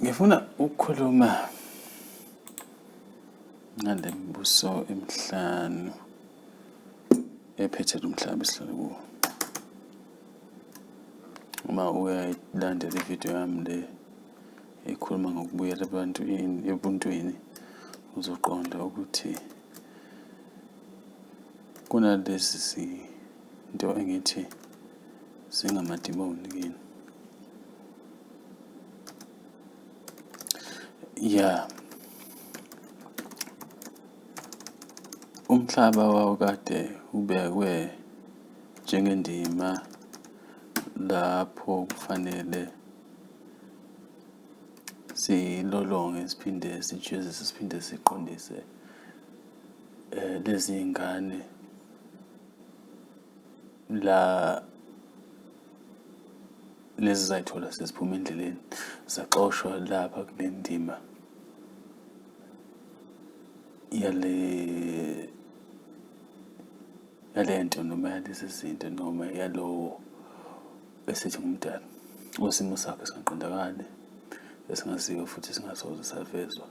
Ngifuna ukukhuluma ngale mibuso emihlanu ephethe lo mhlaba esihlala kuwo. Uma uyayilandela ividiyo yami le ekhuluma ngokubuyela ebantwini, ebuntwini, uzoqonda ukuthi kunalezi zinto engithi zingamadimoni kini. Ya, umhlaba wawukade ubekwe njengendima lapho kufanele silolonge siphinde sijezise siphinde siqondise lezi ngane la lezi zayithola seziphuma endleleni zaxoshwa lapha kule ndima yale yalento noma yalezi zinto noma yalowo esithi ngumdala osimo sakhe singaqondakali esingaziwa futhi singasoze savezwa.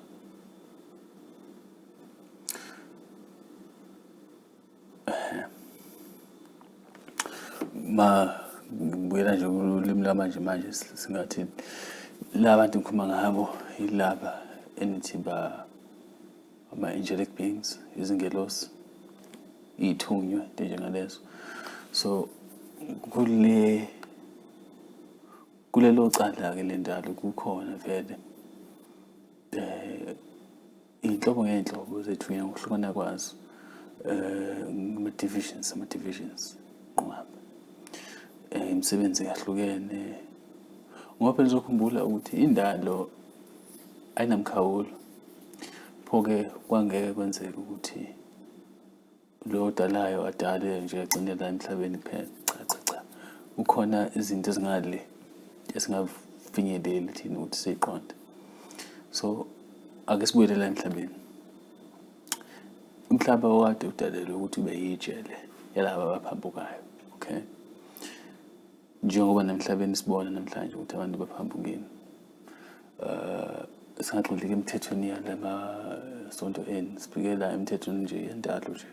Ma ngibuyela nje kulimi lamanje manje singathi la bantu ngikhuluma ngabo yilaba enithi ba ama-angelic beings, izingelosi, iy'thunywa, into enjengalezo. So kule kulelo cala-ke lendalo kukhona vele iy'nhlobo ngey'nhlobo zethunywa ngokuhlukana kwazo ama-divisions ama-divisions nqwaba imisebenzi yahlukene ngoba phela uzokhumbula ukuthi indalo ayinamkhawulo pho-ke kwangeke kwenzeke ukuthi lo odalayo adale nje agcine la emhlabeni kuphela. Cha cha cha, kukhona izinto ezingale esingafinyeleli thina ukuthi siyiqonde. So ake sibuyele la emhlabeni. Umhlaba okade udalelwe ukuthi ube yijele yalaba abaphambukayo, okay? Njengoba nemhlabeni sibona namhlanje ukuthi abantu baphambukile, singagxiliki emthethweni yalamasonto enu, sibheke la emthethweni nje yendalo nje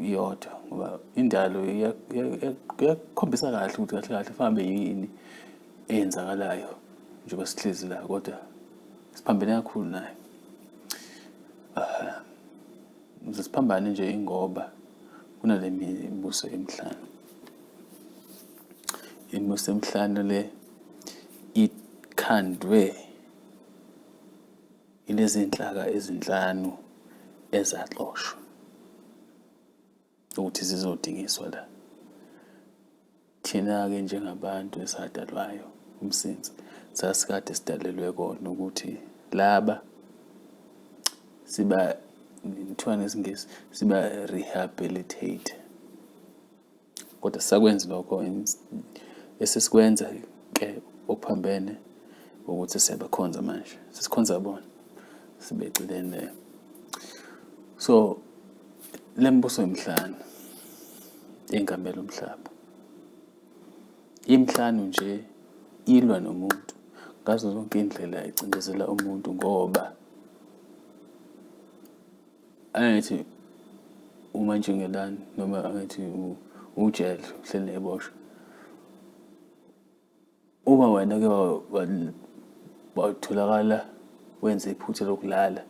iyodwa, ngoba indalo iyakukhombisa kahle ukuthi kahle kahle fanele yini eyenzakalayo njengoba sihlezi la, kodwa siphambene kakhulu nayo. Siphambane nje ingoba kunale mibuso emihlanu. Imibuso emihlanu le ikhandwe ilezi nhlaka ezinhlanu ezaxoshwa ukuthi zizodingiswa la. Thina-ke njengabantu esadalwayo umsinsi sasikade sidalelwe kona ukuthi laba siba kuthiwa ngesiNgisi siba rehabilitate, kodwa sisakwenzi lokho. Esesikwenza ke okuphambene ukuthi siyabakhonza manje, sesikhonza bona sibeceleni leyo. So le mibuso emihlanu engamele umhlaba imihlanu nje ilwa nomuntu ngazo zonke iy'ndlela, icindezela umuntu ngoba angithi umantshingelani noma angithi ujele uhleli neboshwa. Uma wena-ke watholakala wenze iphutha lokulala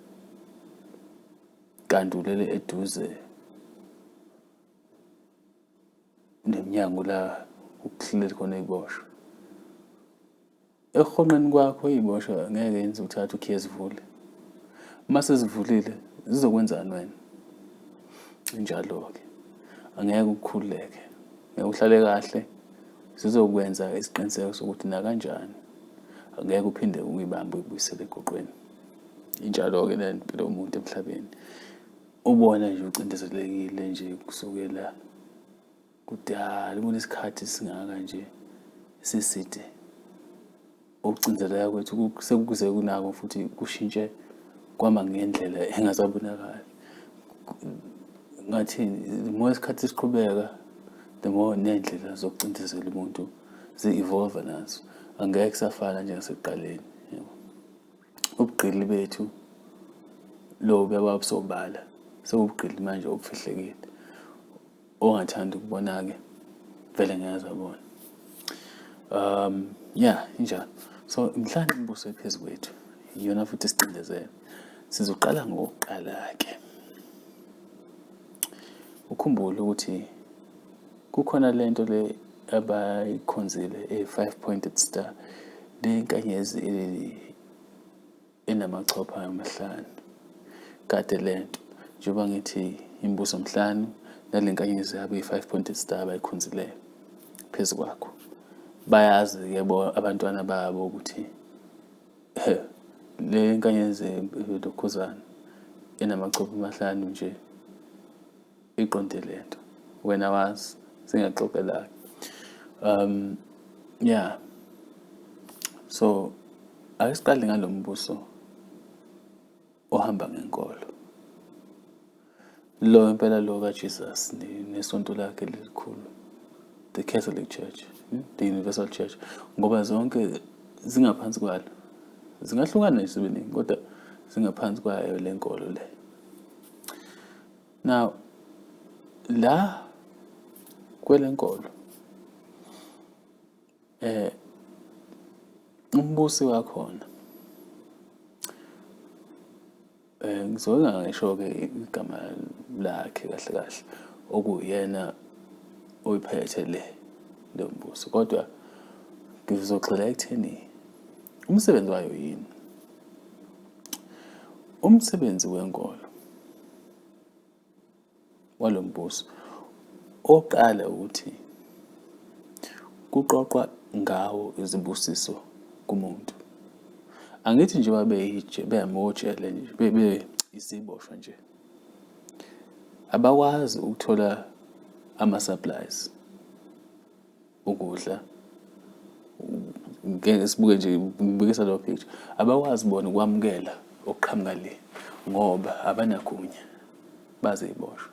kanti ulele eduze nemnyango la okuhleli khona iy'boshwa, ekuhonqeni kwakho iy'boshwa ngeke yenze uthathe ukhiye zivule. Uma sezivulile zizokwenzani wena? Injalo-ke, angeke ukhululeke, ngeke uhlale kahle. Zizokwenza isiqiniseko sokuthi nakanjani angeke uphinde uyibambe uyibuyisele egoqweni. Injalo-ke le mpilo yomuntu emhlabeni. Ubona nje ucindezelekile nje kusukela kudala, ubona isikhathi esingaka nje siside. Ukucindezeleka kwethu sekuze kunako futhi kushintshe kwama ngendlela engasabonakali. Ngathi the more isikhathi siqhubeka, the more ney'ndlela zokucindezela umuntu zi-evolve nazo, angeke kusafana njengasekuqaleni yabo. Ubugqili bethu lobu babusobala, sewubugqili manje obufihlekile. Ongathanda ukubona-ke vele ngeke aze abone. Yeah, injalo. So mhlawumbe imibuso ephezu kwethu iyona futhi esicindezele. Sizoqala ngokuqala-ke. Ukhumbule ukuthi kukhona lento le abayikhonzile e-five pointed star, le nkanyezi enamachopha amahlanu. Kade lento njengoba ngithi imibuso mhlanu nale nkanyezi yabo iyi-five pointed star abayikhonzileyo phezu kwakho. Bayazi-ke bo abantwana babo ukuthi le nkanyezi lokhuzana enamachopho amahlanu nje iqonde lento, wena wazi singaxoxela. Yeah, so ake siqale ngalo mbuso ohamba ngenkolo lo impela lo kaJesus nesonto lakhe lelikhulu, the Catholic Church, the Universal Church, ngoba zonke zingaphansi kwalo, zingahlukana nje zibe kodwa zingaphansi kwayo le nkolo le. Now la kwelenkolo umbusi wakhona, ngizoke ngisho-ke igama lakhe kahle kahle, okuyena oyiphethe le lo mbuso, kodwa ngizogxila ekutheni umsebenzi wayo yini. Umsebenzi wenkolo walo mbuso oqala ukuthi kuqoqwa ngawo izibusiso kumuntu. Angithi njengoba beyamojele nje, bebe isiboshwa nje, abakwazi ukuthola ama-supplies, ukudla. Ngeke sibuke nje, ngibukisa leyo picture. Abakwazi bona ukwamukela okuqhamuka le ngoba abanagunya, baziboshwa.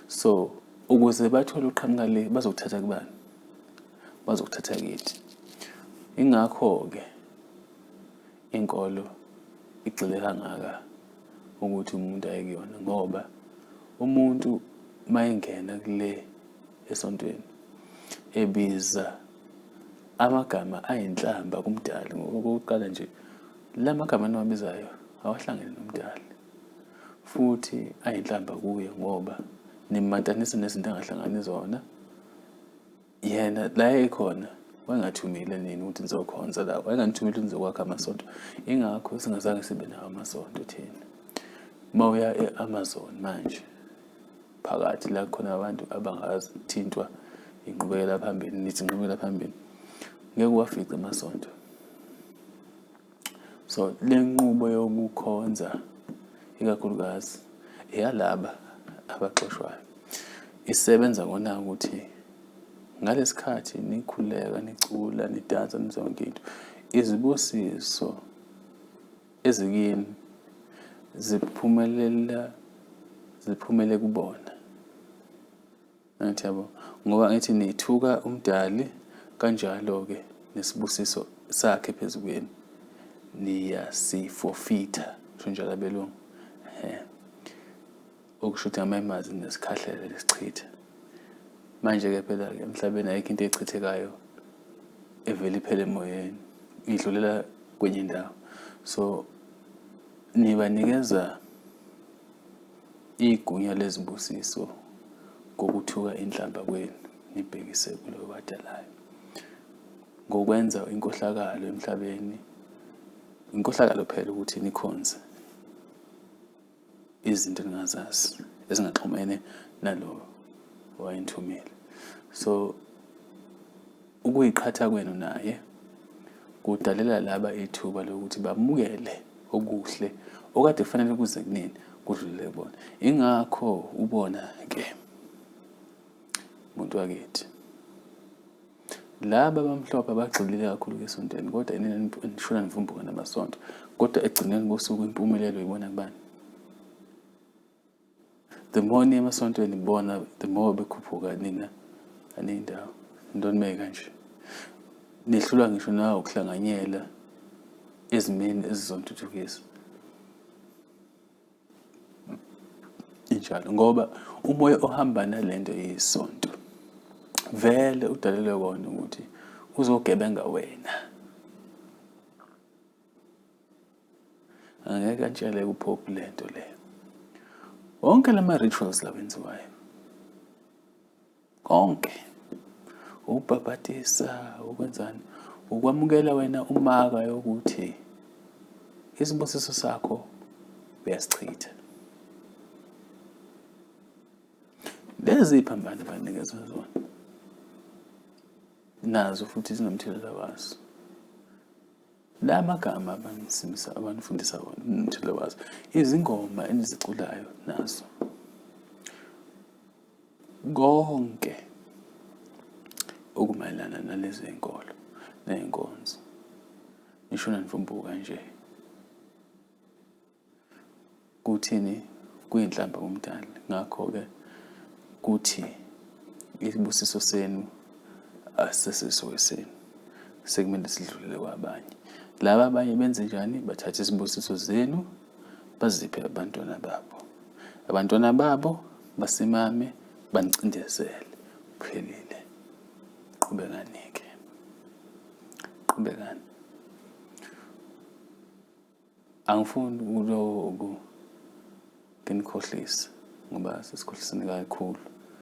So ukuze bathole uqhamuka le, bazokuthatha kubani? Bazokuthatha kithi. Ingakho-ke inkolo igxile kangaka ukuthi umuntu aye kuyona, ngoba umuntu mayengena kule esontweni ebiza amagama ayinhlamba kumdali, ngokokuqala nje la magama eniwabizayo awahlangene nomdali futhi ayinhlamba kuye, ngoba nimatanisa nezinto angahlangani zona. Yena la ekhona wayengathumile nini ukuthi nizokhonza la, wayenganithumile ukuthi nizokwakha amasonto. Ingakho singazange sibe nawo amasonto thina. Uma uya e-Amazon manje phakathi la khona abantu abangathintwa inqubekela phambili, nithi inqubekela phambili, ngeke uwafice amasonto. So le nqubo yokukhonza ikakhulukazi eyalaba abaxoshwayo isebenza kona ukuthi ngalesikhathi nikhuleka, nicula, nidansa, nenza yonke into, izibusiso ezikini ziphumelela, ziphumele kubona. Angithi yabo, ngoba ngithi nithuka umdali, kanjalo-ke nesibusiso sakhe phezu kwenu niyasifofitha, kusho njalo abelungu. Okusho ukuthi ngamanye amazwi nesikhahlela lesichitha. Manje-ke phela-ke emhlabeni ayikho into echithekayo evele iphele emoyeni, idlulela kwenye indawo. So nibanikeza igunya lezibusiso ngokuthuka inhlamba kwenu nibhekise kuloyo wadalayo, ngokwenza inkohlakalo emhlabeni. Inkohlakalo phela ukuthi nikhonze izinto eningazazi ezingaxhumene nalo owayenithumile. So ukuyiqhatha kwenu naye kudalela laba ithuba lokuthi bamukele okuhle okade kufanele kuze kunini kudlulele kubona. Ingakho ubona ke muntu wakithi, laba abamhlophe abagxilile kakhulu esontweni, kodwa inini nishona nivumbuka namasonto, kodwa ekugcineni kosuku impumelelo ibona kubani? The more niye emasontweni bona, the more bekhuphuka, nina aniyindawo. Into nibeke kanje, nihlulwa ngisho nawe ukuhlanganyela. ezimeni ezizonithuthukisa. Injalo ngoba umoya ohamba nalento yisonto vele udalelwe kona ukuthi uzogebenga wena. Angeke antshele uPope lento leyo. Wonke lama rituals lawenziwayo konke ukubhabhadisa ukwenzani ukwamukela wena umaka yokuthi isibusiso sakho uyasichitha. Lezi phambano banikezwa zona nazo futhi zinomthelela wazo. La magama abanifundisa abanifundisa wona nomthelela wazo. Izingoma eniziculayo nazo konke okumayelana nalezi zinkolo ney'nkonzo nisho nanivumbuka nje kuthini kuyinhlamba kumdali ngakho-ke kuthi isibusiso senu asisesiso esenu sekumele sidlulele kwabanye laba abanye benze njani bathatha isibusiso zenu baziphe abantwana babo abantwana babo basimame banicindezele kuphelile qhubekani-ke qhubekani angifuni kuloku nginikhohlise ngoba sesikhohlisene kakhulu.